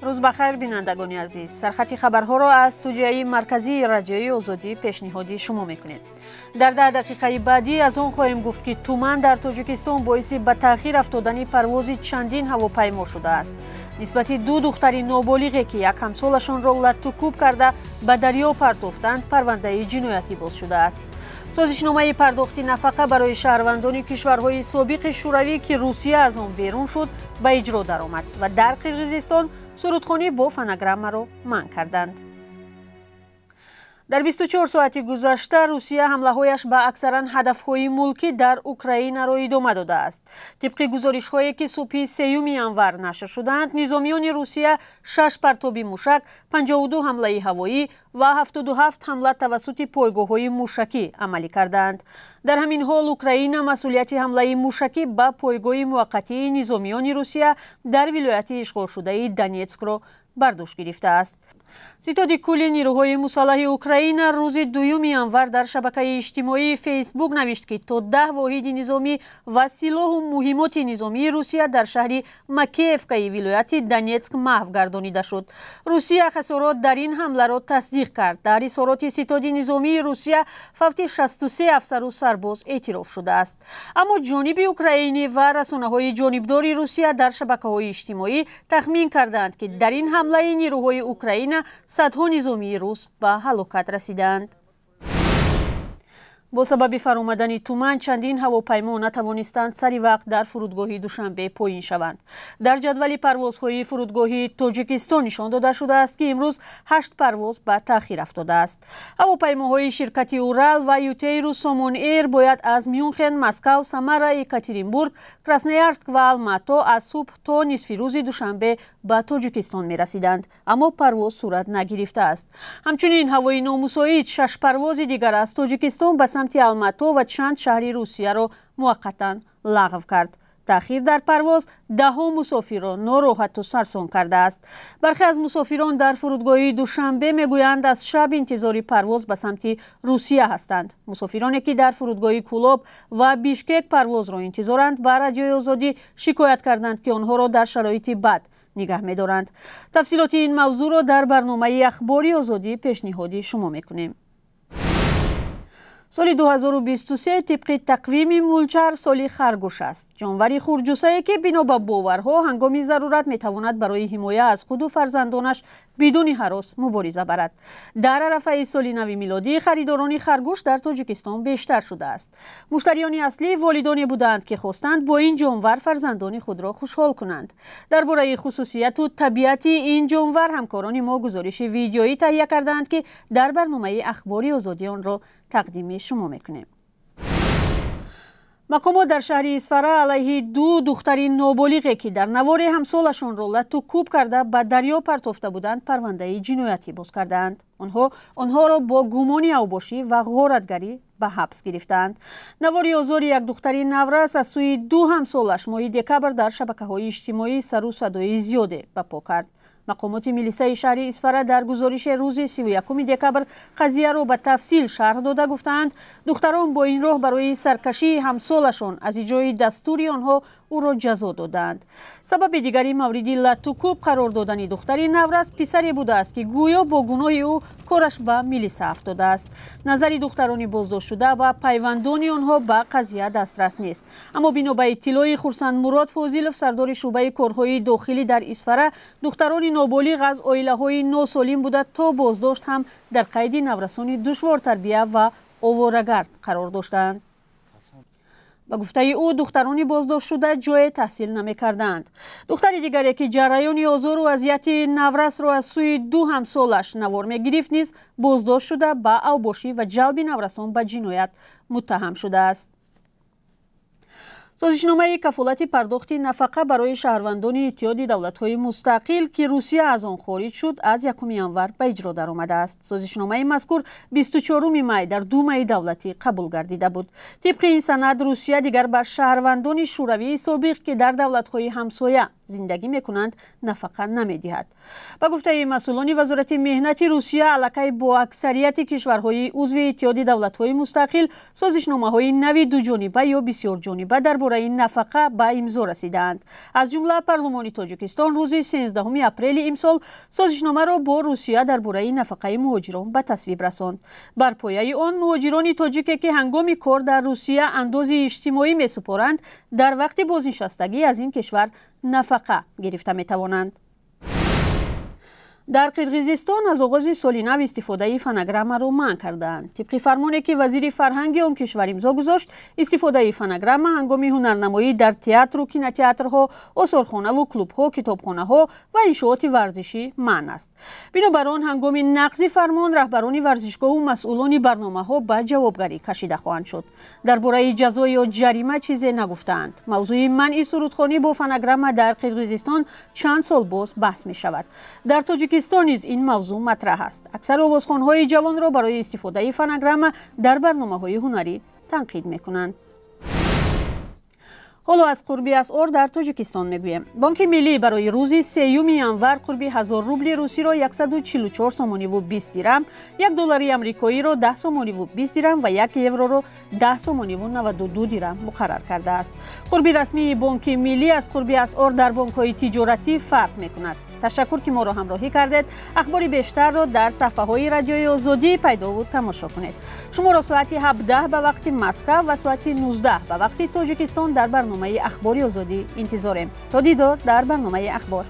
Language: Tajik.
Рӯз ба хайр, бинандагони азиз. Сархати хабарҳоро аз студияи марказии Радиои Озодӣ пешниҳоди шумо мекунем. Дар 10 дақиқаи баъдӣ аз он хоҳем гуфт, ки туман дар Тоҷикистон боиси ба таъхир афтодани парвози чандин ҳавопаймо шудааст. Нисбати ду духтари ноболиғе, ки як ҳамсолашонро латтукӯб карда ба дарё партофтанд, парвандаи ҷиноятӣ боз шудааст. Созишномаи пардохти нафақа барои шаҳрвандони кишварҳои собиқи Шӯравӣ, ки Русия аз он берун шуд, ба иҷро даромад ва дар Қирғизистон сурудхонӣ бо фонограммаро манъ карданд. Дар 24 соати гузашта Русия ҳамлаҳояш ба аксаран ҳадафҳои мулкӣ дар Украинаро идома додааст. Тибқи гузоришҳое, ки субҳи 3 январ нашр шудаанд, низомиёни Русия 6 партоби мушак, 52 ҳамлаи ҳавоӣ ва 77 ҳамла тавассути пойгоҳҳои мушакӣ амалӣ кардаанд. Дар ҳамин ҳол Украина масъулияти ҳамлаи мушакӣ ба пойгоҳи муваққатии низомиёни Русия дар вилояти ишғолшудаи Донетскро бар дӯш гирифтааст. Ситоди кулли нирӯҳои мусаллаҳи Украина рӯзи 2 январ дар шабакаи иҷтимоии Фейсбук навишт, ки то 10 воҳиди низомӣ ва силоҳу муҳимоти низомии Русия дар шаҳри Макеевкаи вилояти Донетск маҳв гардонида шуд. Русия хасорот дар ин ҳамларо тасдиқ кард. Дар изҳороти ситоди низомии Русия фавти 63 афсару сарбоз эътироф шудааст. Аммо ҷониби украинӣ ва расонаҳои ҷонибдори Русия дар шабакаҳои иҷтимоӣ тахмин кардаанд, ки дар ин ҳамлаи нирӯҳои Украина садҳо низомии рус ба ҳалокат расидаанд. Бо сабаби фаромадани туман чандин ҳавопаймо натавонистанд сари вақт дар фурудгоҳи Душанбе поин шаванд. Дар ҷадвали парвозҳои фурудгоҳи Тоҷикистон нишон дода шудааст, ки имрӯз 8 парвоз ба таъхир афтодааст. Ҳавопаймоҳои ширкати Урал ва Ютейру Сомон Эйр бояд аз Мюнхен, Москав, Самара, Екатеринбург, Красноярск ва Алмато аз субҳ то нисфи рӯзи душанбе ба Тоҷикистон мерасиданд, аммо парвоз сурат нагирифтааст. Ҳамчунин ҳавои номусоид 6 парвози дигар аз Тоҷикистон ба самти Алмато ва чанд шаҳри Русияро муваққатан лағв кард. Таъхир дар парвоз даҳҳо мусофирро нороҳату сарсон кардааст. Бархе аз мусофирон дар фурудгоҳи Душанбе мегӯянд, аз шаб интизори парвоз ба самти Русия ҳастанд. Мусофироне, ки дар фурудгоҳи Кӯлоб ва Бишкек парвозро интизоранд, ба Радиои Озодӣ шикоят карданд, ки онҳоро дар шароити бад нигаҳ медоранд. Тафсилоти ин мавзӯъро дар барномаи Ахбори Озодӣ пешниҳоди шумо мекунем. Соли 2023 тибқи тақвими мулчар соли харгӯш аст. Ҷонвари хурҷусае, ки бино ба боварҳо ҳангоми зарурат метавонад барои ҳимоя аз худу фарзандонаш бидуни ҳарос мубориза барад. Дар арафаи соли нави милодӣ харидорони харгӯш дар Тоҷикистон бештар шудааст. Муштариёни аслӣ волидоне буданд, ки хостанд бо ин ҷонвар фарзандони худро хушҳол кунанд. Дар бораи хусусияту табиати ин ҷонвар ҳамкорони мо гузориши видеоӣ таҳия кардаанд, ки дар барномаи Ахбори Озодӣ онро тақдими шумо мекунем. Мақомот дар шаҳри Исфара алайҳи ду духтари ноболиғе, ки дар навори ҳамсолашонро латту кӯб карда ба дарё партофта буданд, парвандаи ҷиноятӣ боз кардаанд. Онҳоро бо гумони авбошӣ ва ғоратгарӣ ба ҳабс гирифтаанд. Навори озори як духтари наврас аз сӯи ду ҳамсолаш моҳи декабр дар шабакаҳои иҷтимоӣ сару садои зиёде ба по кард. Мақомоти милисаи шаҳри Исфара дар гузориши рӯзи 31 декабр қазияро ба тафсил шарҳ дода гуфтаанд, духтарон бо ин роҳ барои саркашии ҳамсолашон аз иҷрои дастури онҳо ӯро ҷазо додаанд. Сабаби дигари мавриди латтукӯб қарор додани духтари наврас писаре будааст, ки гӯё бо гуноҳи ӯ кораш ба милиса афтодааст. Назари духтарони боздоштшуда ва пайвандони онҳо ба қазия дастрас нест. Аммо бино ба иттилои Хурсандмурод Фозилов, сардори шӯъбаи корҳои дохилӣ дар Исфара, духтарони ноболиғ аз оилаҳои носолим буда, то боздошт ҳам дар қайди наврасони душвортарбия ва оворагард қарор доштаанд. Ба гуфтаи ӯ, духтарони боздоштшуда ҷое таҳсил намекарданд. Духтари дигаре, ки ҷараёни озору азияти наврасро аз сӯи ду ҳамсолаш навор мегирифт, низ боздошт шуда ба авбошӣ ва ҷалби наврасон ба ҷиноят муттаҳам шудааст. Созишномаи кафолати пардохти нафақа барои шаҳрвандони Иттиҳоди давлатҳои мустақил, ки Русия аз он хориҷ шуд, аз 1 январ ба иҷро даромадааст. Созишномаи мазкур 24 май дар Думаи давлатӣ қабул гардида буд. Тибқи ин санад, Русия дигар ба шаҳрвандони Шӯравии собиқ, ки дар давлатҳои ҳамсоя Зиндагӣ мекунанд, нафақа намедиҳад. Ба гуфтаи масъулони Вазорати меҳнати Русия, аллакай бо аксарияти кишварҳои узви Иттиҳоди давлатҳои мустақил созишномаҳои нави дуҷониба ё бисёрҷониба дар бораи нафақа ба имзо расидаанд. Аз ҷумла парлумони Тоҷикистон рӯзи 13 апрели имсол созишномаро бо Русия дар бораи нафақаи муҳоҷирон ба тасвиб расонд. Бар пояи он муҳоҷирони тоҷике, ки ҳангоми кор дар Русия андози иҷтимоӣ месупоранд, дар вақти бознишастагӣ аз ин кишвар нафақа гирифта метавонанд. Дар Қирғизистон аз оғози соли нав истифодаи фонограммаро манъ кардаанд. Тибқи фармоне, ки вазири фарҳанги он кишвар имзо гузошт, истифодаи фонограмма ҳангоми ҳунарнамоӣ дар театру кинотеатрҳо, осорхонаву клубҳо, китобхонаҳо ва иншооти варзишӣ манъ аст. Бинобар он ҳангоми нақзи фармон раҳбарони варзишгоҳу масъулони барномаҳо ба ҷавобгарӣ кашида хоҳанд шуд. Дар бораи ҷазо ё ҷарима чизе нагуфтаанд. Мавзӯи манъи сурудхонӣ бо фонограмма дар Қирғизистон чанд сол боз баҳс мешавад. Дар Тоҷикистон низ ин мавзӯъ матраҳ аст. Аксар овозхонҳои ҷавонро барои истифодаи фонограмма дар барномаҳои ҳунарӣ танқид мекунанд. Ҳоло аз қурби асъор дар Тоҷикистон мегӯем. Бонки Миллӣ барои рӯзи 3 январ қурби 1000 рубли русиро 144 сомониву 20 дирам, 1 доллари амрикоиро 10 сомониву 20 дирам ва 1 евроро 10 сомониву 92 дирам муқаррар кардааст. Қурби расмии Бонки Миллӣ аз қурби асъор дар бонкҳои тиҷоратӣ фарқ мекунад. Ташаккур, ки моро ҳамроҳӣ кардед. Ахбори бештарро дар саҳфаҳои Радиои Озодӣ пайдову тамошо кунед. Шуморо соати 17 ба вақти Москав ва соати 19 ба вақти Тоҷикистон дар барномаи Ахбори Озодӣ интизорем. То дидор дар барномаи Ахбор.